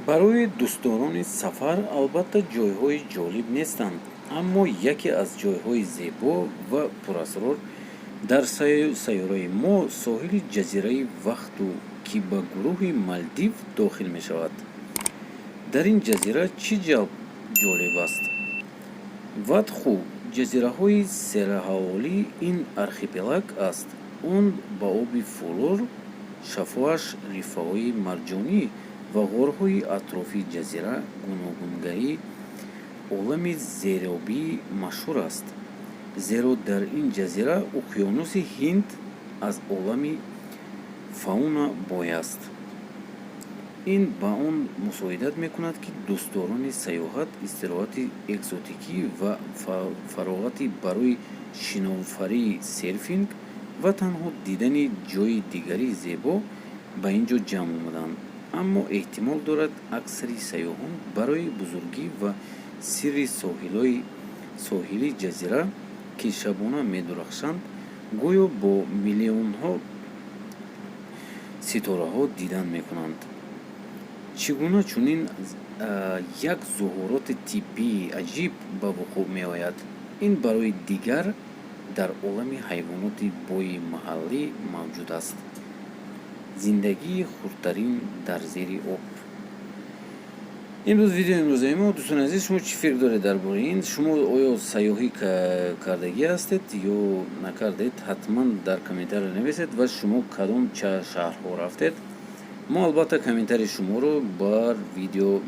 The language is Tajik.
Барои дӯстдорони сафар, албатта, ҷойҳои ҷолиб нестанд, аммо яке аз ҷойҳои зебо ва пурасрор дар сайёраи мо соҳили ҷазираи Ваҳду, ки ба гурӯҳи Малдив дохил мешавад. Дар ин ҷазира чӣ ҷолиб аст? Вадху ҷазираҳои сераҳолии ин архипелаг аст. Он ба оби фулор шаффофаш, рифаҳои марҷонӣ ва ғорҳои атрофи ҷазира, гуногунгарии олами зеробӣ машҳур аст, зеро дар ин ҷазира уқёнуси Ҳинд аз олами фауна бой аст. Ин ба он мусоидат мекунад, ки дӯстдорони сайёҳат, истироҳати экзотикӣ ва фароғатӣ барои шиноварӣ, серфинг ва танҳо дидани ҷойи дигари зебо ба ин ҷо ҷамъ омаданд. Аммо эҳтимол дорад, аксари сайёҳон барои бузургӣ ва сирри соҳили ҷазира, ки шабона медурахшанд, гӯё бо миллионҳо ситораҳо дидан мекунанд. Чӣ гуна чунин як зуҳуроти тиббии аҷиб ба вуқӯъ меояд? Ин барои дигар дар олами ҳайвоноти бои маҳаллӣ мавҷуд аст, зиндагии хурдтарин дар зери об. Ин буд видеои имрӯзаи мо, дӯстони азиз. Шумо чӣ фикр доред дар бораи ин? Шумо оё сайёҳӣ кардагӣ ҳастед ё накардед? Ҳатман дар комментария нависед ва шумо кадом шаҳрҳо рафтед. Мо, албатта, комментарии шуморо бар видео.